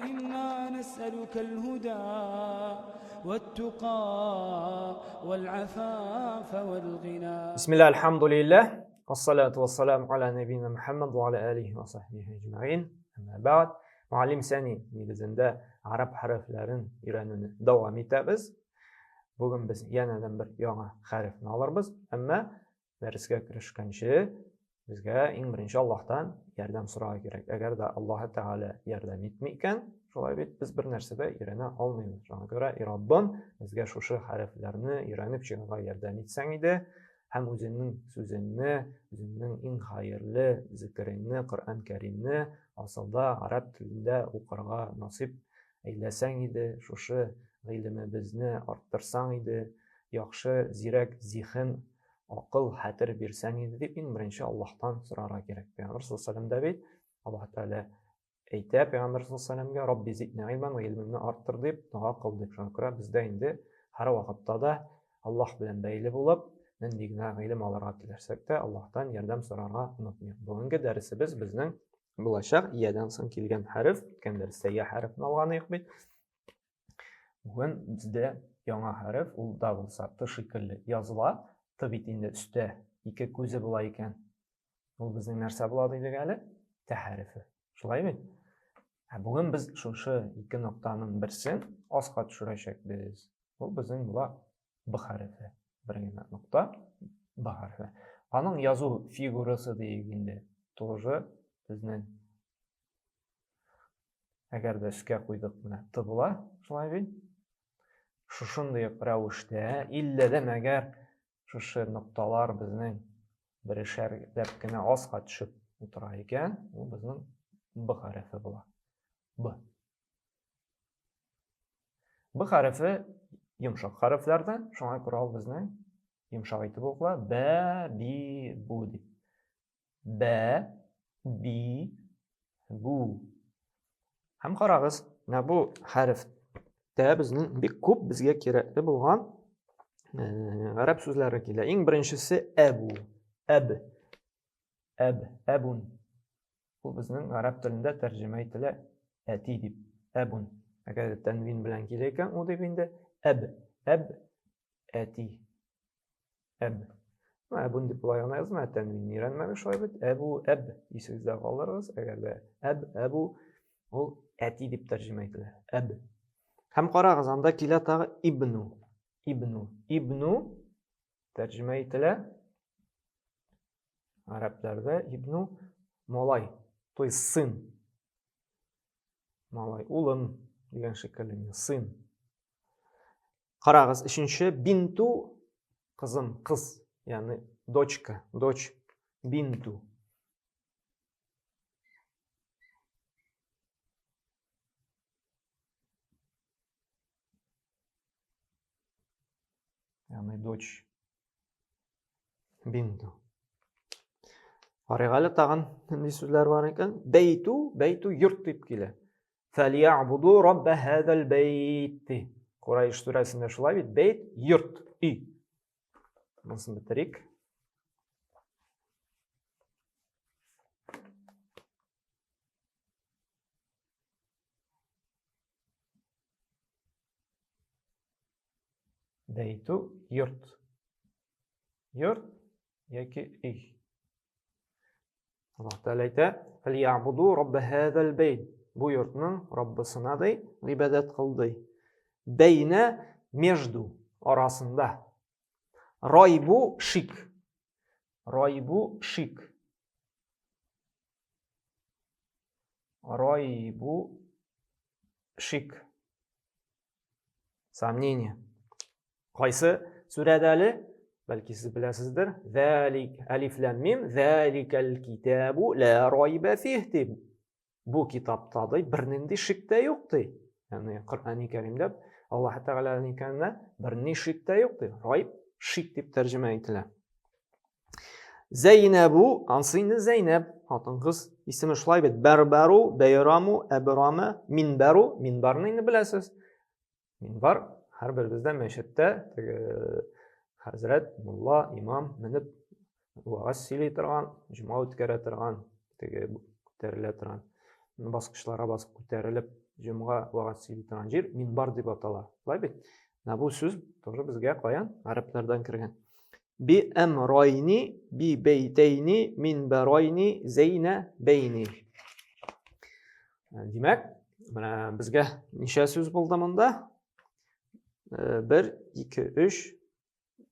إنا نسألك الهدى والتقى والعفاف والغنى. بسم الله، الحمد لله، والصلاة والسلام على نبينا Muhammad wa ala alihi wa sahbihi ecmain. Әмма бәгъд. Муаллим Сәни нигезендә араб хәрефләрен өйрәнүне дәвам итәбез. Бүген без янәдән бер яңа хәрефне алырбыз. Әмма дәрескә керешкәнче безгә иң беренче Аллаһтан ярдәм сорарга кирәк. Әгәр дә Аллаһ Тәгалә ярдәм итми икән, шулай бит без бер нәрсә дә өйрәнә алмыйбыз. Шуңа күрә, и Раббым, безгә шушы хәрефләрне өйрәнеп чыгарга ярдәм итсәң иде һәм үзеңнең сүзеңне, үзеңнең иң хәерле зикереңне, Коръән Кәримне асылда гарәп телендә укырга насыйп әйләсәң иде, шушы гыйлемебезне арттырсаң иде, яхшы зирәк зиһен, акыл, хәтер бирсәң иде дип иң беренче Аллаһтан сорарга кирәк. Пәйгамбәр саллаллаһу алейһи дә бит Аллаһ Тәгалә әйтә Пәйгамбәр саллаллаһу алейһи вәсәлләмгә: Рабби зидни гыйлман, гыйлемемне арттыр дип дога кыл дип. Шуңа күрә бездә инде һәр вакытта да Аллаһ белән бәйле булып, нинди генә гыйлем алырга теләсәк тә, Аллаһтан ярдәм сорарга онытмыйк. Бүгенге дәресебез безнең булачак иядән соң килгән хәреф. Үткән дәрестә я хәрефен алган идек бит. Бүген бездә яңа хәреф, ул да булса Т шикелле языла. Т бит инде өстә ике күзе була икән. Ул безнең нәрсә була дидек әле? Т хәрефе. Шулай бит? Ә бүген без шушы ике ноктаның берсен аска төшерәчәкбез. Ул безнең була Б хәрефе. Бер генә нокта Б хәрефе. Аның язу фигурасы диек инде тоже безнең әгәр дә өскә куйдык, менә Т була, шулай бит? Шушындый ук рәвештә, иллә дә мәгәр шушы нокталар безнең берешәрләп кенә аска төшеп утыра икән, ул безнең Б хәрефе була. Б. Б хәрефе йомшак хәрефләрдән, шуңа күрә ул безнең йомшак итеп укыла. Б, би, бу дип. Бә, би, бу. Һәм карагыз, менә бу хәрефтә безнең бик күп безгә кирәкле булган э, гарәп сүзләре килә. Иң беренчесе әбу, әб, әб, әбун. Ул безнең гарәп телендә тәрҗемә ителә әти дип, әбун. Әгәр тәнвин белән килә икән, ул дип инде әб, әб, әти. Әб. Ну, әбун дип болай гына язма, тәнвин өйрәнмәдек шулай бит. Әбу, әб исегездә калдырыгыз. Әгәр дә әб, әбу ул әти дип тәрҗемә ителә. Әб. Һәм карагыз, анда килә тагы ибну. Ибну. Ибну тәрҗемә ителә. Гарәпләрдә ибну малай, то есть сын. Малай, улым дигән шикелле, сын. Карагыз, өченче бинту кызым, кыз, ягъни дочка, дочь, бинту. Ягъни дочь. Бинту. Карыйк әле тагын нинди сүзләр бар икән. Бәйту, бәйту йорт дип килә. Фәлиябуду рабба һәдәл бәйт. Курайш сүрәсендә шулай бит, бәйт йорт, өй. Монысын бетерик. Бәйту йорт. Йорт яки өй. Аллаһ Тәгалә әйтә: "Фәлиябуду рабба һазал бәйт." Бу йортның Раббысына ди, гыйбадәт кыл ди. Бәйнә между арасында. Райбу шик. Райбу шик. Райбу шик. Сомнение. Кайсы сүрәдә әле? Бәлки сез беләсездер. Зәлик әлиф ләм мим зәликәл китабу ла райба фих дип. Бу китапта ди бернинди шик тә юк ди. Ягъни Коръәни Кәримдә Аллаһ Тәгаләнең икәненә берни шик тә юк ди. Райб шик дип тәрҗемә ителә. Зәйнәбу, ансы инде Зәйнәб, хатын-кыз исеме шулай бит. Бәрбәру, Бәйраму, Әбрамы, Минбәру, Минбарны инде беләсез. Минбар һәрберебездә мәчеттә теге хәзрәт, мулла, имам менеп вагаз сөйли торган, җома үткәрә торган, теге күтәрелә торган, баскычларга басып күтәрелеп. Җомга вәгазь сөйли торган җир минбар дип атала. Шулай бит? Менә бу сүз тоже безгә каян? Гарәпләрдән кергән. Би әмрайни, би бәйтәйни, минбарайни, зәйнә бәйни. Димәк, менә безгә ничә сүз булды монда? 1, 2, 3,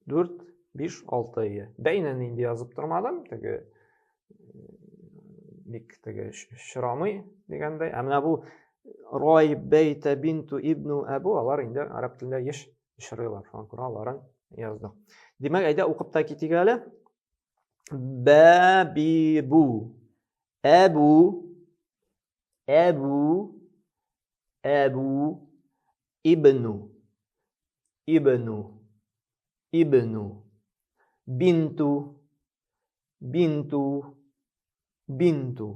4, 5, 6 ие. Бәйнәне инде язып тормадым, теге бик теге чырамый дигәндәй. Ә менә бу рай, бәйтә, бинту, ибну, әбу алар инде араб телендә еш очрыйлар. Шуңа күрә аларын яздык. Димәк, әйдә укып та китик әле. Бә, би, бу. Әбу, әбу, әбу, ибну, ибну, ибну, бинту, бинту, бинту,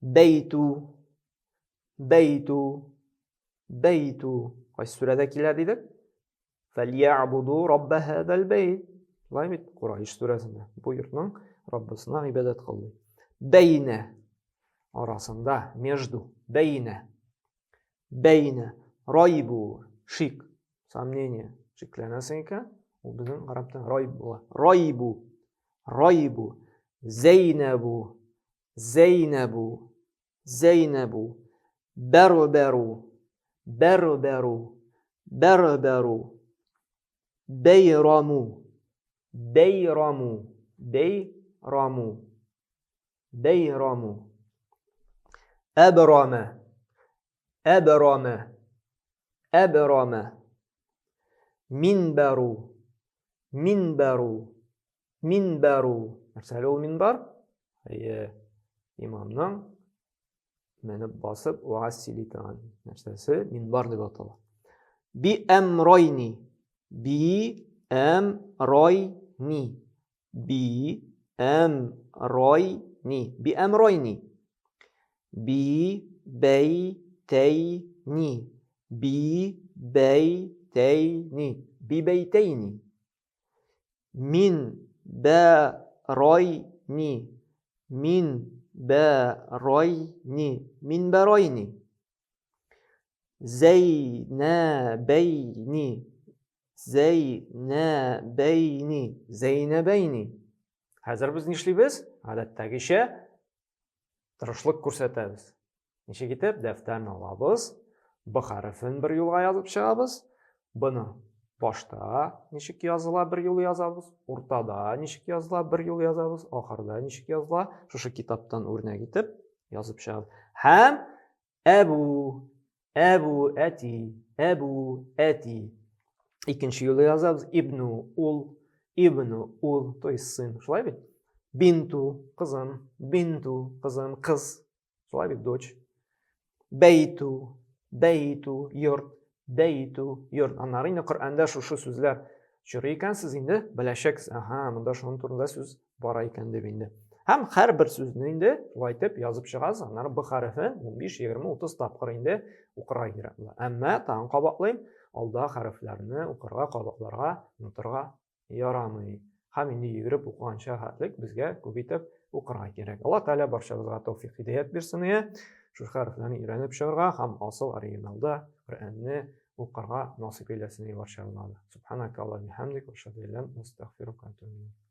бәйту, бәйту, бәйту. Кайсы сүрәдә килә дидек? Фәльябуду рабба һәдәл бәйт. Шулай бит, Курайш сүрәсендә. Бу йортның Раббысына гыйбадәт кыл ди. Бәйнә арасында, между, бәйнә. Бәйнә, райбу, шик, сомнение, шикләнәсең икән, ул безнең гарәп телендә райб була. Райбу, райбу, зәйнәбу, зәйнәбу, зәйнәбу, бәру-бәру, бәру-бәру, бәру-бәру, бәйраму, бәйраму, бәйраму, бәйраму, әбрама, әбрама, әбрама, минбәру, минбәру, минбәру. Нәрсә әле ул минбар? Әйе, имамның менеп басып вәгазь сөйли торган нәрсәсе минбар дип атала. Би әмрайни. Би әмрайни. Би әмрайни. Би әмрайни. Би бәй тәй ни. Би бәй тәй ни. Би бәй тәй ни. Мин бә рай ни. Мин бә рай ни. Мин бә рай ни. Зәй нә бәй ни. Зәй нә бәй ни. Зәйнә бәй ни. Хәзер без нишлибез? Гадәттәгечә тырышлык күрсәтәбез. Ничек итеп? Дәфтәрне алабыз, Б хәрефен бер юлга язып чыгабыз. Б-ны башта ничек языла бер юл язабыз, уртада ничек языла бер юл язабыз, ахырда ничек языла, шушы китаптан үрнәк итеп язып чыгабыз. Һәм әбу, әбу, әти, әбу, әти. Икенче юлы язабыз, ибну, ул, ибну, ул, то есть сын. Шулай бит? Бинту, кызым, бинту, кызым, кыз. Шулай бит, дочь. Бәйту, бәйту, йорт, бәйту, йорт. Аннары инде Коръәндә шушы сүзләр очрый икән, сез инде беләчәксез, аһа, монда шуның турында сүз бара икән дип инде. Һәм һәрбер сүзне инде шулай итеп язып чыгасыз, аннары Б хәрефен 15, 20, 30 тапкыр инде укырга кирәк була. Әмма тагын кабатлыйм, алда хәрефләрне укырга, кабатларга, онытырга ярамый. Һәм инде йөгереп укыганча хәтлек безгә күп итеп укырга кирәк. Алла Тәгалә барчабызга тәүфик һидәят бирсен ия. Шушы хәрефләрне өйрәнеп чыгарга һәм асыл оригиналда Коръәнне укырга насыйп әйләсен барчабызга. Субханакаллаху бихамдик, ва ашһаду ан ла илаһа илля анта, астагфирука ва атубу илейк.